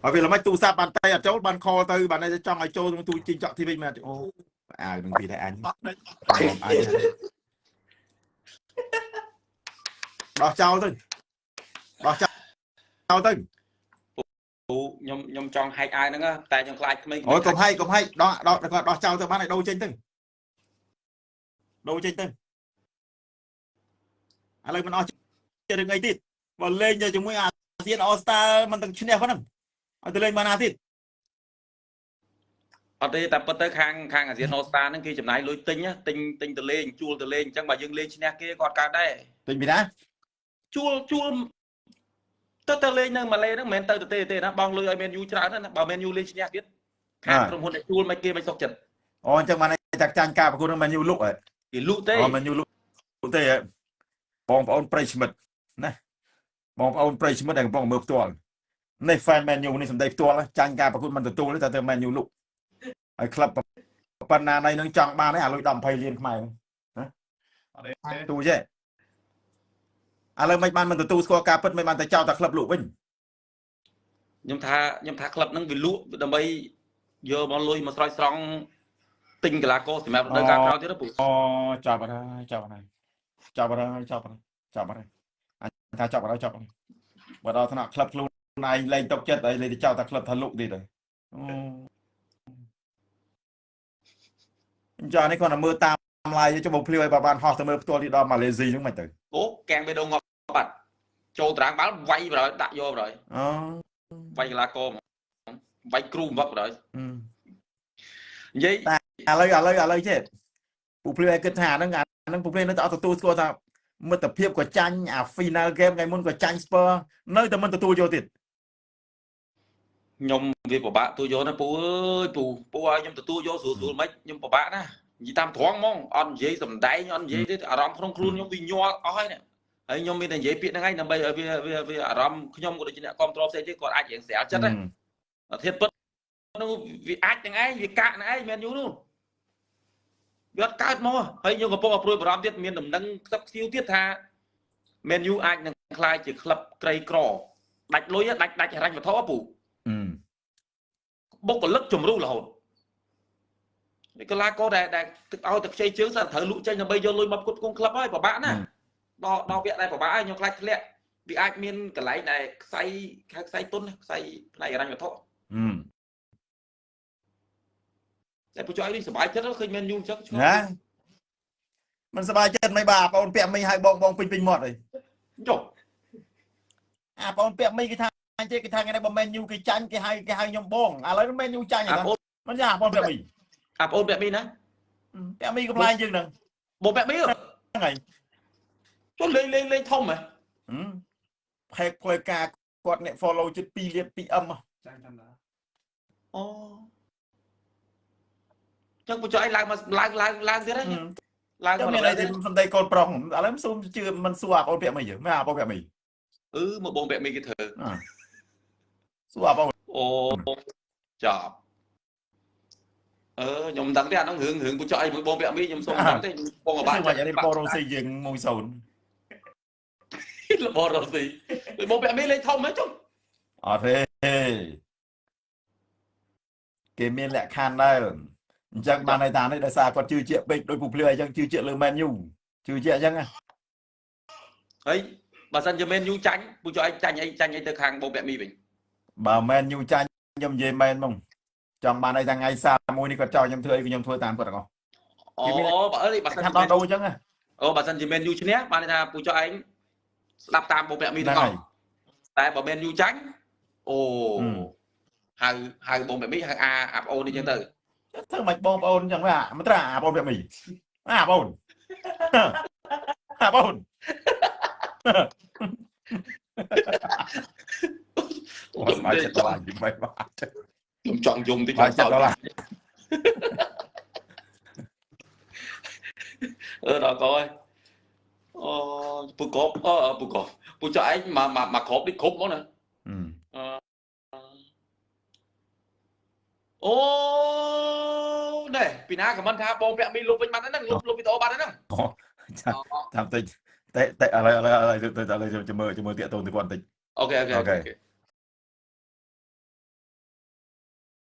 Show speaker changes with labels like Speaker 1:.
Speaker 1: ហើយវាល្មិចទូរស័ព្ទបានតែអត់ចូលបានខលទៅបានតែចង់ឲ្យចូលក្នុងទូជីងចក់ទីវិញមែនអូអាវនឹងទីដែរអញអញដោះចោលទៅដោះចោលទៅ
Speaker 2: ពូខ្ញុំចង់ហែកអាវហ្នឹងតែខ្ញុំខ្លាចក្មេង
Speaker 1: អូយកុំហែកកុំហែកដោះដោះគាត់ដោះចោលទៅបានឲ្យដូរចេញទៅដូរចេញទៅឥឡូវមិនអស់ចិត្តរឿងអីទៀតបើលេងទៅជាមួយអាស៊ានអស្តាមិនទាំងឈ្នះហ្នឹងឲ្យទៅលេងបានណាទៀត
Speaker 2: អត់ទេតែពិតទៅខាងអាស៊ានអូស្តាហ្នឹងគេចំណាយលុយទិញទិញទិញទៅលេងជួលទៅលេងអញ្ចឹងបើយើងលេងឈ្នះគេគាត់កើតដែរ
Speaker 1: ទិញពីណា
Speaker 2: ជួលជួលទៅទៅលេងនៅម៉ាឡេហ្នឹងមិនមែនទៅទៅទេទេណាបងលុយឲ្យមែនយូច្រើនណាបើមែនយូលេងឈ្នះទៀតខាងក្រុមហ៊ុនដែលជួលមិនគេមិនសុខចិត្ត
Speaker 1: អូអញ្ចឹងបានតែចាញ់ការប្រកួតនឹងមែនយូលុកហ៎
Speaker 2: គេលក់ទេ
Speaker 1: អូមែនយូលុកទេហ៎បងប្អូនប្រិយមិត្តណាបងប្អូនប្រិយមិត្តដែលកំពុងមើលផ្ទាល់នេះ fan Man U នេះសម្ដីផ្ទាល់ចាញ់ការប្រកួតមិនទទួលទេតែទៅ Man U លុកហើយក្លឹបប៉ុណ្ណាណៃនឹងចង់បានឯអាលុយ10 20លានខ្មែរណា
Speaker 3: អត់ទេ
Speaker 1: ទូចេះឥឡូវមិនបានមិនទទួលស្គាល់ការពិតមិនបានតែចោលតែក្លឹបលក់វិញ
Speaker 2: ខ្ញុំថាខ្ញុំថាក្លឹបហ្នឹងវាលក់ដើម្បីយកមកលុយមកស្រោចស្រង់ទិញកីឡាករសម្រាប់រដូវកាលក្រោយទៀតពូ
Speaker 1: អូចាប់អត់ហើយចាប់អត់ហើយចាប់អត់ហើយចាប់អត់ហើយចាប់អត់ហើយអញថាចាប់អត់ហើយចាប់អត់ហើយបើដល់ថ្នាក់ក្លឹបខ្លួនឯងលែងຕົកចិត្តហើយលែងទៅចោលតែក្លឹបថាលក់ទៀតហើយអូអញ្ចឹងនេះគាត់តែមើលតាមឡាយចុះមកភ្លាវឲ្យបើបានហោះទៅមើលផ្ទាល់ទីដល់ម៉ាឡេស៊ីហ្នឹងមិនទៅ
Speaker 2: អូកាំងបេះដូងងាប់បាត់ចូលតារាងបាល់វាយបណ្ដោយដាក់យកបណ្ដោយ
Speaker 1: អូ
Speaker 2: វាយកីឡាករវាយគ្រូវឹកបណ្ដោយនិយាយ
Speaker 1: ឥឡូវឥឡូវឥឡូវចេះពូភ្លាវឲ្យគិតថាហ្នឹងអាហ្នឹងពូភ្លាវនៅតែអត់ទទួលស្គាល់ថាមិត្តភាពក៏ចាញ់អា final game ថ្ងៃមុនក៏ចាញ់ Spurs នៅតែមិនទទួលយកទៀត
Speaker 2: ខ្ញុំវាពិបាកទទួលយកណាពូអើយពូពូឲ្យខ្ញុំទទួលយកស្រួលស្រួលមិនខ្ញុំពិបាកណានិយាយតាមត្រង់ហ្មងអត់និយាយសំដែងអត់និយាយទេអារម្មណ៍ក្នុងខ្លួនខ្ញុំវាញ័រអស់ហើយនេះហើយខ្ញុំមានតែនិយាយពាក្យហ្នឹងឯងដើម្បីឲ្យវាវាវាអារម្មណ៍ខ្ញុំក៏ដូចជាអ្នកគ្រប់គ្រងផ្សេងទៀតគាត់អាចរៀងស្រាលចិត្តដែរធាតពិតនោះវាអាចទាំងឯងវាកាក់ហ្នឹងឯងមែនយូរនោះវាអត់កើតមកហើយខ្ញុំកំពុងតែព្រួយបារម្ភទៀតមានដំណឹងខ្សឹបខ្សៀវទៀតថាមែនយូអាចនឹងក្លាយជាក្លឹបក្រីក្រដាច់លុយដាច់ដាច់ហិរញ្ញវត្ថុពូបុគ្គលិកជំរុះរហូតនេះកីឡាករដែលដែលទឹកឲ្យតែខ្ចីជើងសើត្រូវលក់ចេញដើម្បីយកលុយមកផ្គត់ផ្គង់ក្លឹបហើយពិបាកណាស់ដល់ដល់វគ្គដែលពិបាកហើយខ្ញុំខ្លាចធ្លាក់វាអាចមានកន្លែងដែលខ្សែខៅខ្សែទុនខ្សែផ្នែកហិរញ្ញវត្ថុតែពូជួយនេះសប្បាយចិត្តឃើញមែនយូអញ្ចឹង
Speaker 1: ណាមិនសប្បាយចិត្តមិនបាទបងពាក់មីឲ្យបងបងពេញពេញមាត់អី
Speaker 2: ចុះ
Speaker 1: អាបងពាក់មីគេថាអញទេគេថាថ្ងៃនេះបើមែនយូគេចាញ់គេហៅគេហៅខ្ញុំបងឥឡូវមែនយូចាញ់ហ្នឹងមិនយ៉ាបងពាក់មី
Speaker 2: អាបងពាក់មីណា
Speaker 1: ពាក់មីកំ pl ែងយើងហ្នឹង
Speaker 2: បងពាក់មី
Speaker 1: ហ្នឹងហើយ
Speaker 2: ចុះលេងលេងលេងធំហ៎
Speaker 1: ផែកផ្លូវការគាត់អ្នក follow ជិត2លាន 2M
Speaker 3: ចាញ់តាមណា
Speaker 2: អូចឹងពូជួយឲ្យឡើងមកឡើងឡើងឡើងទៀតហ្នឹងឡើង
Speaker 1: មកមានអីទេសំដីកូនប្រុសឥឡូវមិនស៊ូជឿមិនសួរអាបងពាក់មីមើលអាបងពាក់មី
Speaker 2: អឺមកបងពាក់មីគេធ្វើ
Speaker 1: សួរអាបង
Speaker 2: អូចាប់អឺខ្ញុំមិនដឹងទេអាហ្នឹងរឿងរឿងពូចុះអីមួយបងពាក់មីខ្ញុំសុំមិនដឹងទេបងក៏បាក់
Speaker 1: ចិត្តនេះបងរ៉ូស៊ីយើង1-0
Speaker 2: លបរ៉ូស៊ីបងពាក់មីលេងធំហ៎ចុះ
Speaker 1: អត់ទេគេមានលក្ខខណ្ឌដែរអញ្ចឹងបានន័យថានេះដោយសារគាត់ជឿជាក់ពេកដោយពូភ្លាវអញ្ចឹងជឿជាក់លើ Man U ជឿជាក់អញ្ចឹង
Speaker 2: ហើយបើសិនជា Man U ចាញ់ពូចុះអីចាញ់អីចាញ់អីទៅខាងបងពាក់មីវិញ
Speaker 1: បើ Man U ចាញ់ខ្ញុំនិយាយមែនហ្មងចង់បានអីថាថ្ងៃ31នេះគាត់ចោលខ្ញុំធ្វើអីខ្ញុំធ្វើតាមគាត់ទាំងអស់
Speaker 2: អូបើអីបើសិន
Speaker 1: ជាដល់ដូរអញ្ចឹង
Speaker 2: អូបើសិនជា Man U ឈ្នះបានន័យថាពូចុះឯងស្ដាប់តាមបងពាក់មីទាំងអស់តែបើ Man U ចាញ់អូហៅហៅបងពាក់មីហៅអាអាប្អូននេះអញ្ចឹងទៅ
Speaker 1: ធ្វើមិនបងប្អូនអញ្ចឹងវិញមិនត្រាអាបងពាក់មីអាបងអាបងអូស្បាយចិត្តដល់យំមិនបាទ
Speaker 2: ខ្ញុំចង់យំតិច
Speaker 1: ចង់សើច
Speaker 2: អឺដល់កយអូពូកបអឺពូកបពូចុះឯងមកមកគ្របនេះគ្រប់ហ្មងណាអូនេះពីណាខមមិនថាបងពាក់មីលុបវិញបាត់ហ្នឹងលុបលុបវីដេអូបាត់ហ្នឹង
Speaker 1: ចាំតិចតែតែឥឡូវឥឡូវឥឡូវឥឡូវចាំមើលចាំមើលតាក់ទងទៅគាត់បន្តិច
Speaker 2: OK OK OK